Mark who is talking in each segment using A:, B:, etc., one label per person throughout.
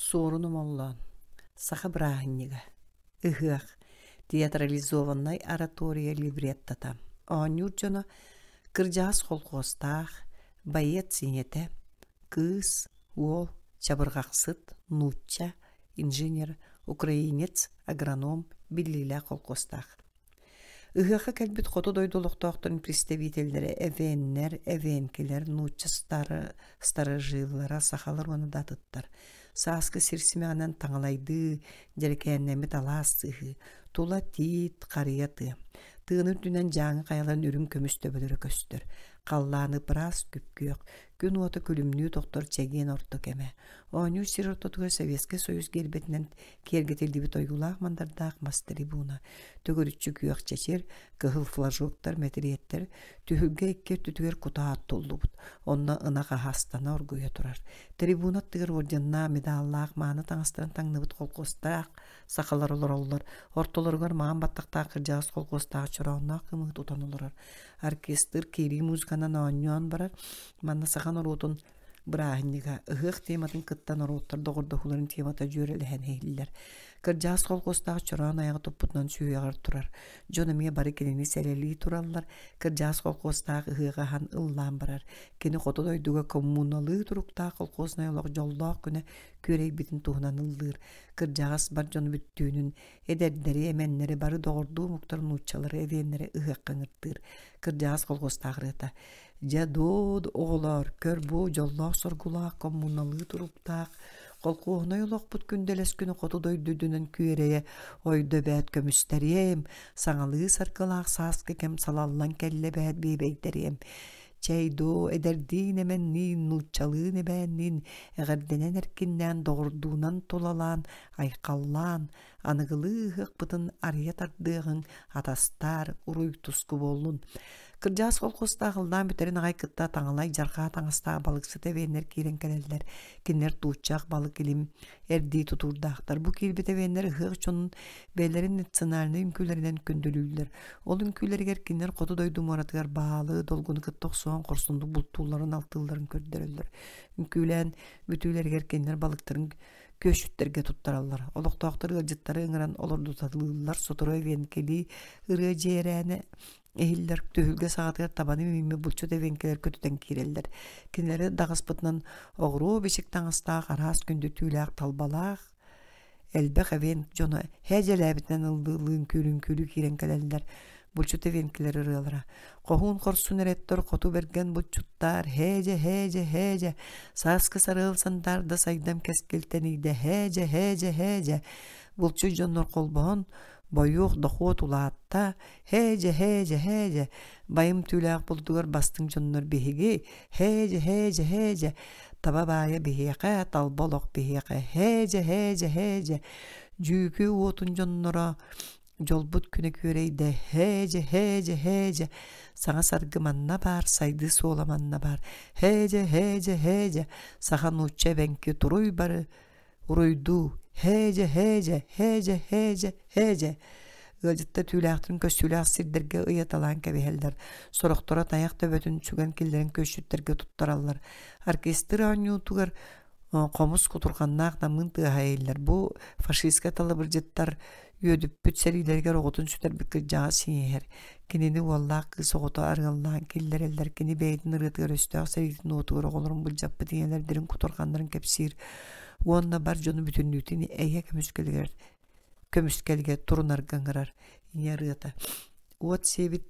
A: Суорун Омоллоон Саха бырааһынньыга Ыһыах театрализованнай оратория либреттота Оонньуур дьоно кырдьаҕас колхуостаах, байыат сиҥэтэ, кыыс, уол, чабырҕахсыт, нуучча, инженер, украинец, агроном, биллиилээх колхуостаах. Ыһыахха кэлбит хоту дойду олохтоохторун представителлэрэ эвеннэр, эвенкилэр, нуучча старожиллара, сахалар уонна да атыттар. Сааскы сир симэҕинэн таҥалайдыы, дьэрэкээннэммит алаас сыһыы, тула тиит, харыйа тыа. Тыаны үрдүнэн дьааҥы хайаларын үрүҥ көмүс төбөлөрө көстөр. Халлааны ыраас күп-күөх, күн уота күлүмнүү тохтор чэгиэн орто кэмэ. Оонньуур сир ортотугар Советскай Союз гиэрбэтинэн киэргэтиллибит ойуулаах-мандардаах мас трибуна, төгүрүччү күөх чэчир, кыһыл флажоктар, мэтириэттэр, түһүлгэ икки өттүтүгэр кутаа оттуллубут, онно ынах аһаастана оргуйа турар. Трибуна аттыгар орденнаах, медаллаах, мааны таҥастарын таҥныбыт холкуостаах сахалар олороллор, ортолоругар маҥан баттахтаах кырдьаҕас холкуостаах чороонноох кымыһы тутан олорор. Оркестр киирии музыканан оонньоон барар, манна саха норуотун бырааһынньыга ыһыах тематын кытта норуоттар доҕордоһууларын темата дьүөрэлэһэн иһиллэр. Кырдьаҕас холкуостаах чороон айаҕы туппутунан сүһүөҕэр турар. Дьон эмиэ бары кинини сэлэлии тураллар. Кырдьаҕас холкуостаах ыһыаҕы аһан ыллаан барар. Кини хоту дойдуга коммуналыы туруктаах колхознай олох дьоллоох күнэ күөрэйбитин туһунан ыллыыр. Кырдьаҕас бар дьону бүттүүнүн, эдэрдэри, эмэннэри, бары доҕордуу омуктар нууччалары, эвеннэри ыһыахха ыҥыртыыр. Кырдьаҕас колхуостаах ырыата Дьэ, доо, оҕолоор, көр бу дьоллоох-соргулаах, коммуналыы туруктаах, холкуоһунай олохпут күндэлэс күнү хоту дойду үрдүнэн күөрэйэ ойдо эбээт көмүстэриэм, саҥалыы саргылаах сааскы кэм салаллан кэллэ эбээт биэбэйдэриэм. Чэй доо, эдэрдиин эмэнниин, нууччалыын эбээнниин, эҕэрдэнэн эркиннээн, доҕордуунан тулалаан, айхаллаан, аныгылыы ыһыахпытын арыйа тардыаҕыҥ, атастаар, уруй-туску буоллун. Кырдьаҕас колхуостаах ыллаан бүтэрин аҕай кытта таҥалай дьарҕаа таҥастаах балыксыт эбиэннэр киирэн кэлэллэр. Кинилэр тууччах балык илим эрдии тутуурдаахтар. Бу киирбит эбиэннэр ыһыах дьонун бэйэлэрин национальнай үҥкүүлэринэн күндүлүүллэр. Ол үҥкүүлэригэр кинилэр хоту дойду муоратыгар баалы, долгуну кытта охсуһан хорсуннук бултуулларын-алтыылларын көрдөрөллөр. Үҥкүүлээн бүтүүлэригэр кинилэр балыктарын күөсчүттэргэ туттараллар. Олохтоохтор ыалдьыттары ыҥыран олордуталыыллар, сотору эвенкэлии ырыа дьиэрээнэ иһиллэр түһүлгэ саҕатыгар табаны мииммит булчут эвенкэлэр көтүтэн киирэллэр. Кинилэри даҕаспытынан оҕуруо бичик таҥастаах, араас күндү түүлээх талбалаах элбэх эвенк дьоно һээдьэлээбитинэн ыллыылыын күлүҥкүлүү киирэн кэлэллэр. Булчут эвенкилэр ырыалара Хоһуун хорсун эрэттэр хоту бэргэн булчуттаар һээдьэ һээдьэ һээдьэ сааскы сарыал сандаарда сайдам кэскил тэнийдэ һээдьэ һээдьэ һээдьэ булчут дьоннор холбоһон бойуох дохуот улаатта һээдьэ һээдьэ һээдьэ байым түүлээх булдугар бастыҥ дьоннор биһиги һээдьэ һээдьэ һээдьэ таба баайа биһиэхэ талба олох биһиэхэ һээдьэ һээдьэ һээдьэ дьүүкү уотун дьонноро Дьолбут күнэ күөрэйдэ һээдьэ һээдьэ һээдьэ саҥа саргы манна баар сайдыы суола манна баар һээдьэ һээдьэ һээдьэ саха нуучча эбэҥки туруй бары уруйдуу һээдьэ һээдьэ һээдьэ һээдьэ һээдьэ ыалдьыттар түүлээхтэрин көстүүлээх сирдэргэ ыйаталаан кэбиһэллэр сорохторо тайах төбөтүн сүгэн киллэрэн күөсчүттэргэ туттараллар оркестр оонньуутугар хомус кутурҕаннаах намыын тыаһа иһиллэр. Бу фашистскай талабырдьыттар үөдүппүт сэриилэригэр оҕотун сүтэрбит кырдьаҕас иһэр. Кинини уоллаах кыыс оҕото арыаллаан киллэрэллэр. Кини бэйэтин ырыатыгар өстөөх сэриитин уотугар оҕолорун былдьаппыт ийэлэрдэрин кутурҕаннарын кэпсиир уонна бар дьону бүтүннүүтүн эйэ көмүскэлигэр көмүскэлгэ турунарга ыҥырар. Ийэ ырыата. Уот сиэбит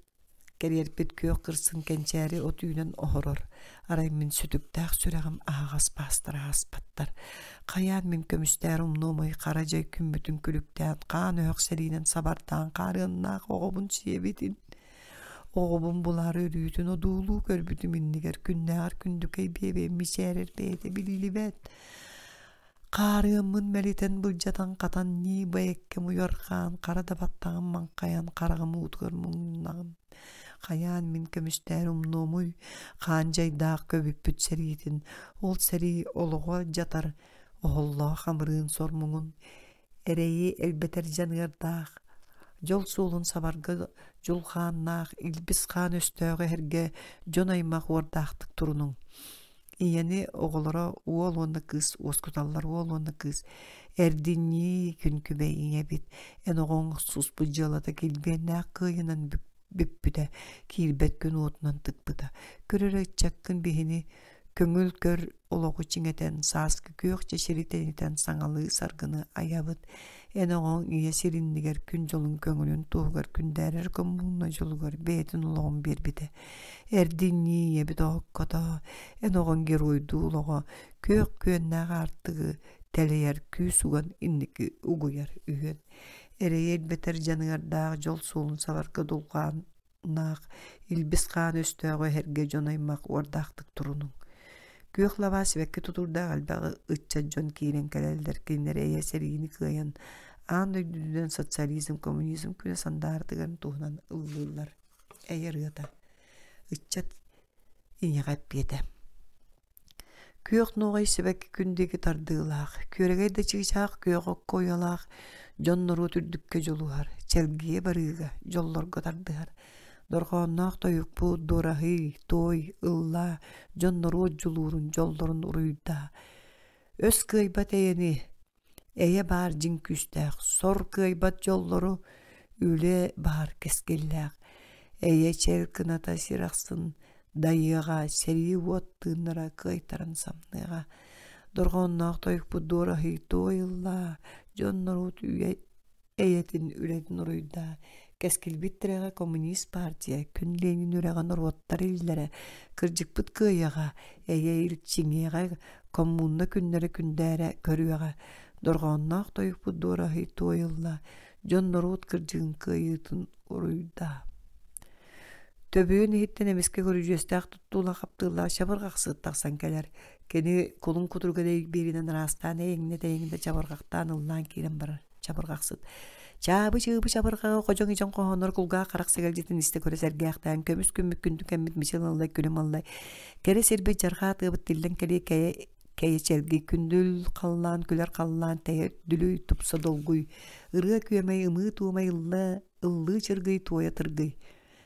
A: Кэриэрпит күөх кырсын кэнчээри от үүнэн оһорор, арай мин сүтүктээх сүрэҕим аһаҕас баастара ааспаттар. Хайаан мин көмүстээр умнуомай хара дьай күммүтүн күлүктээн хаан өһөх сэриинэн сабардаан хаарыаннаах оҕобун сиэбитин. Оҕобун булаары өрүүтүн одуулуу көрбүтүм иннигэр күннээҕэр күндүкэй биэбэйим мичээрэр бэйэтэ биллибэт. Хаарыаммын мэлитэн былдьатан хатан нии бэйэккэм уйархаан хара да баттаҕым маҥхайан хараҕым уутугар муҥнаҕым. Хайаан мин көмүстээр умнуомуй, хаан дьайдаах көбүппүт сэриитин, ол сэрии олоҕо дьатар, оһоллоох амырыын сор муҥун, эрэйи элбэтэр дьаныардаах, дьол суолун сабарга дьулхааннаах, илбис хаан өстөөҕү эһэргэ дьон аймах уордаахтык турунуҥ. Ийэни оҕолоро уол уонна кыыс уоскуталлар уол уонна кыыс эрдиннии күн күбэй ийэбит эн оҕоҥ суспут дьыалата килбиэннээх кыайынан бүппүтэ киирбэт күн уотунан тыкпыта көрөрө ыччаккын биһини көҥүл көр олоҕу чиҥэтэн сааскы күөх чэчири тэнитэн саҥалыы саргыны айабыт эн оҕоҥ ийэ сир иннигэр күн дьолун көҥүлүн туһугар күндээрэр коммуна дьолугар бэйэтин олоҕун биэрбитэ эрдиннии ийэбит оһоккото эн оҕоҥ геройдуу олоҕо күөх күөннээх аартыгы тэлэйэр күүс уган инники угуйар үһүөн эрэйи элбэтэр дьаныардаах дьол суолун сабарга дулҕаан наах илбис хаан өстөөҕү эһэргэ дьон-аймах уордаахтык турунуҥ. Күөх лабаа сибэкки тутуурдаах элбэх ыччат дьон киирэн кэлэллэр, кинилэр эйэ сэриини кыайан, аан дойдунан социализм, коммунизм күнэ сандаарытыгарын туһунан ыллыыллар. Эйэ ырыата. Ыччат ийэҕэ эппиэтэ. Күөх нуоҕай сибэкки күн диэки тардыылаах, күөрэгэй да чыычаах күөх окко уйалаах, дьон-норуот үрдүккэ дьулуһар, чэлгийэ барыыга, дьоллорго тардыһар. Дорҕоонноох тойукпут дуораһый, туой, ыллаа, дьон-норуот дьулуурун, дьоллорун уруйдаа. Өс кыайбат эйэни, Эйэ баар дьиҥ күүстээх, сор кыайбат дьоллору, үлэ баар кэскиллээх. Эйэ чэл кыната сир ахсын дайыаҕа, сэрии уот тыыннара кыайтаран самныаҕа. Дорҕоонноох тойукпут дуораһый туой ыллаа, дьон-норуот үйэ эйэтин үлэтин уруйдаа, кэскилбит тирэҕэ коммунист партия, күн Ленин үрэҕэ норуоттар иллэрэ, кырдьыкпыт кыайыаҕа, эйэ ил чиҥиэҕэ, коммуна күннэрэ күндээрэ көрүөҕэ, дорҕоонноох тойукпут дуораһый туойулла, дьон-норуот кырдьыгын кыайыытын уруйдаа. Төбүөн иһиттэн эмискэ көрүдьүөстээх туттуулаах-хаптыылаах чабырҕахсыт тахсан кэлэр. Кини кулун кутуруга биэринэн араастаан эйэҥнэ-тэйэҥнэ чабырҕахтаан ыллаан киирэн барар. Чабырҕахсыт Чаабы-чыыбы чабырҕаҕы ходьоҥ идьоҥ хоһооннор кулгаах харах сэгэлдьитин истэ көрө сэргээхтээн көмүс күммүт күндү кэммит мичил ыллай күлүм ыллай кэрэ сирбит дьарҕаа тыабыт тиллэн кэлиэ кэйэ кэйэ чэлгий күндүл халлаан күлэр халлаан тэйэ дүлүй тупса долгуй ырыа күөмэй ымыы туомай ылла ыллыы чыргый туойа тыргый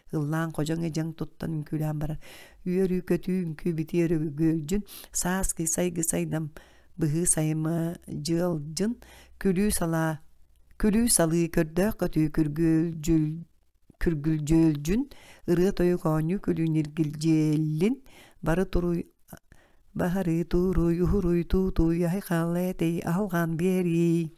A: ыллаан ходьоҥ идьэҥ туттан үҥкүүлээн барар үөрүү-көтүү үҥкүү битиэр өгүөлдьүн сааскы сайгы сайдам быһыы сайыма дьыалдьын күлүү салаа күлүү салыы көрдөөх көтүү күргүлдьүл күргүлдьүөлдьүн ырыа-тойук оонньуу күлүү ньиргилдьиэллин бары туруй Баһарыы тууруй, уһуруй, туутуй, айхал этий, аһылҕан биэрий.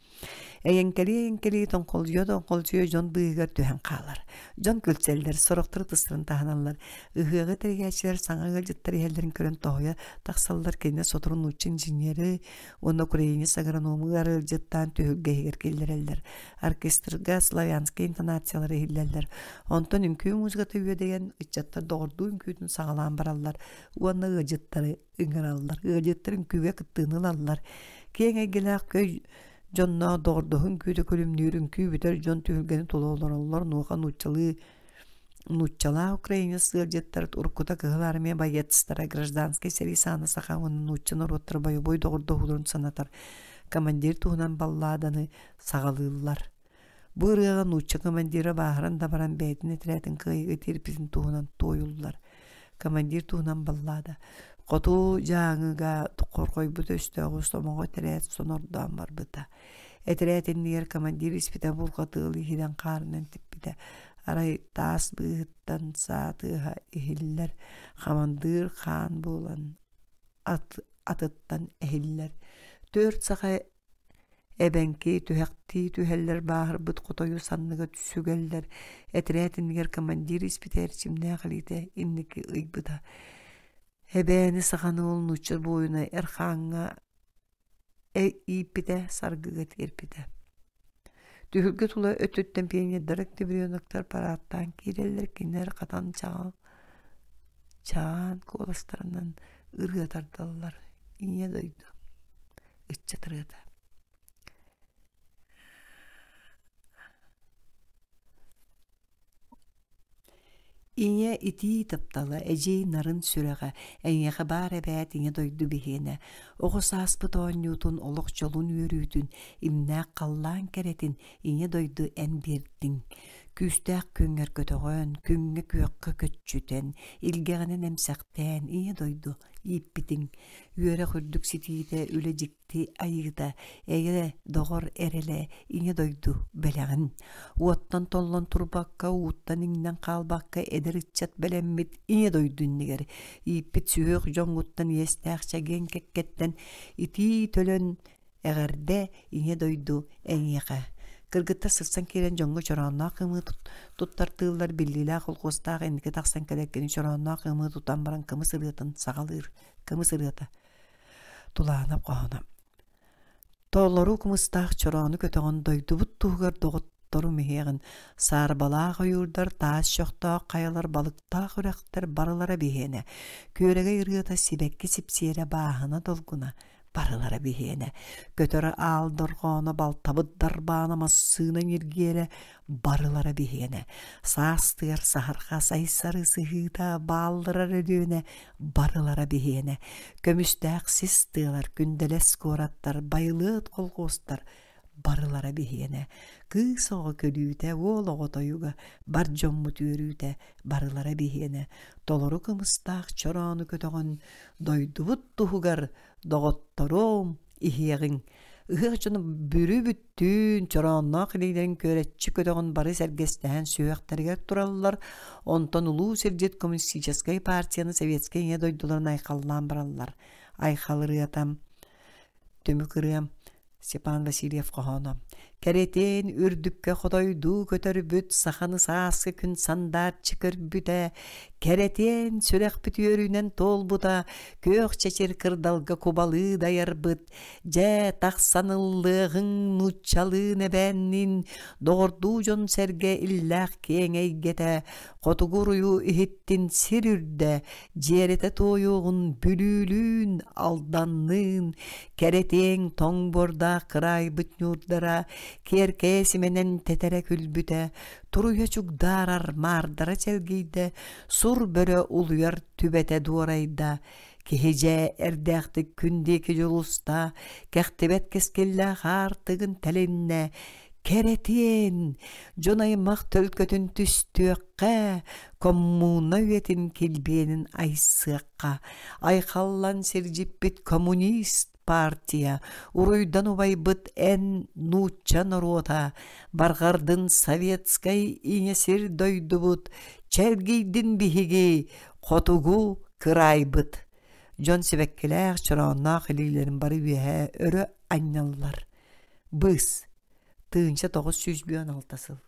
A: Эйэҥкэлии-эйэҥкэлии тоҥхолдьуйа-тоҥхолдьуйа дьон быыһыгар түһэн хаалар. Дьон күлсэллэр, сорохтор ытыстарын таһыналлар. Ыһыаҕы тэрийээччилэр саҥа ыалдьыттар иһэллэрин көрөн тоһуйа тахсаллар. Кинилэр сотору нуучча инженери уонна украинец агроному ыалдьыттаан түһүлгэ иһигэр киллэрэллэр. Оркестрга славянскай интонациялар иһиллэллэр. Онтон үҥкүү музыката үөдэйэн, ыччаттар доҕордуу үҥкүүтүн саҕалаан бараллар. уонна ыалдьыттары ыҥыраллар. Ыалдьыттар үҥкүүгэ кыттыыны ылаллар. Киэҥ эйгэлээх көй дьонноох доҕордоһуу үҥкүүтэ күлүмнүүр үҥкүү бүтэр дьон түһүлгэни тула олороллор. Онуоха нууччалыы нууччалаах украинец ыалдьыттар уруккута Кыһыл Армия боецтара гражданскай сэрии саҕана саха уонна нуучча норуоттара бойобуой доҕордоһууларын санатар командир туһунан балладаны саҕалыыллар. Бу ырыаҕа нуучча командира бааһыран да баран бэйэтин этэрээтин кыайыыга тиэрпитин туһунан туойуллар. Командир туһунан баллаада Хоту Дьааҥыга хорҕойбут өстөөҕү сомоҕо этэрээт сонордоон барбыта. Этэрээт иннигэр командир испитэ булҕа тыал иһинэн хаарынан типпитэ. Арай таас быыһыттан саа тыаһа иһиллэр. Хамандыыр хаан буолан ат атыттан эһиллэр. Түөрт саха Эбэҥки түһэхтии түһэллэр бааһырбыт хотойу санныга сүгэллэр, этэрээт иннигэр командир испитэ эрчимнээх илиитэ инники ыйбыта. Эбээни саханы ол нуучча буойуна эр хааҥҥа ииппитэ, саргыга тиэрпитэ. Түһүлгэ тула өттүттэн пионердар октябреноктар параадтаан киирэллэр, кинилэр хатан чаҕыл чаан куоластарынан ырыа тардаллар. Ийэ дойду ыччат ырыата Ийэ итии таптала, эдьиий нарын сүрэҕэ, эйиэхэ баар эбээт ийэ дойду биһиэнэ, оҕо сааспыт оонньуутун, олох дьолун үөрүүтүн, имнээх халлаан кэрэтин ийэ дойду эн биэрдиҥ. Күүстээх күҥҥэр көтөҕөн, күҥҥэ күөххэ көччүтэн, илгэҕинэн эмсэхтээн Ийэ дойду ииппитиҥ. Үөрэх үрдүк ситиитэ, үлэ дьикти айыыта, эйэ, доҕор эрэлэ, Ийэ дойду бэлэҕин. Уоттан толлон турбакка, ууттан иҥнэн хаалбакка эдэр ыччат бэлэммит Ийэ дойду иннигэр ииппит сүһүөх дьоҥҥуттан иэстээх чэгиэн кэккэттэн итии төлөн Эҕэрдэ, Ийэ дойду, эйиэхэ! Кыргыттар сырсан киирэн дьоҥҥо чороонноох ымыы туттартыыллар, биллиилээх холкуостаах инники тахсан кэлэр кини чороонноох ымыы тутан баран кымыс ырыатын саҕалыыр. Кымыс ырыата. Тулаанап хоһооно. Толору кымыстаах чороону көтөҕөн дойдубут туһугар доҕотторум иһиэҕин, саарбалаах ойуурдар, таас чохтоох хайалар, балыктаах үрэхтэр барылара биһиэнэ. Күөрэгэй ырыата сибэкки сипсиэрэ бааһына долгуна, барылара биһиэнэ. Көтөр аал дорҕооно, балтабыт дарбаана, массыына ньиргиэрэ барылара биһиэнэ. Саастыар саһарҕа сайсары сыһыыта, бааллырар Өлүөнэ барылара биһиэнэ. Көмүстээх сис тыалар, күндэлэс куораттар, байылыат колхуостар барылара биһиэнэ. Кыыс оҕо күлүүтэ, уол оҕо тойуга, бар дьоммут үөрүүтэ барылара биһиэнэ. Толору кымыстаах чороону көтөҕөн, дойдубут туһугар доҕотторуом иһиэҕиҥ. Ыһыах дьоно бүрү бүттүүн чороонноох илиилэрин күөрэччи көтөҕөн бары сэргэстэһэн сүһүөхтэригэр тураллар, онтон улуу сирдьит коммунистическай партияны советскай ийэ дойдуларын айхаллаан бараллар. Айхал ырыата Түмүк ырыам Степан Васильев хоһооно Кэрэтиэн үрдүккэ хотойдуу көтөрбүт саханы сааскы күн сандааччы көрбүтэ Кэрэтиэн сүрэхпит үөрүүнэн туолбута күөх чэчир кырдалга кубалыы дайарбыт Дьэ тахсан ыллыаҕыҥ нууччалыын эбээнниин доҕордуу дьон-сэргэ иллээх киэҥ эйгэтэ Хотугу уруйу иһиттин сир үрдэ дьиэрэтэ туойуоҕун Бүлүүлүүн, Алданныын, кэрэтиэҥ тоҥ буордаах кыраайбыт ньуурдара киэркэйэ симэнэн тэтэрэ күлбүтэ, туруйа чугдаарар маардара чэлгийдэ, сур бөрө улуйар түбэтэ дуорайда, киһи дьэ эрдээхтик күн диэки дьулуста, кэхтибэт кэскиллээх аартыгын тэлиннэ, Кэрэтиэн, дьон-аймах төлкөтүн түстүөххэ, коммуна үйэтин килбиэнин айсыахха, айхаллан сирдьиппит коммунист партия, уруйдан убайбыт эн нуучча норуота, барҕардын советскай ийэ сир дойдубут, чэлгийдин биһиги хотугу кыраайбыт. Дьон сибэккилээх чороонноох илиилэрин бары үөһэ өрө анньаллар. Быыс. 1996 сыл.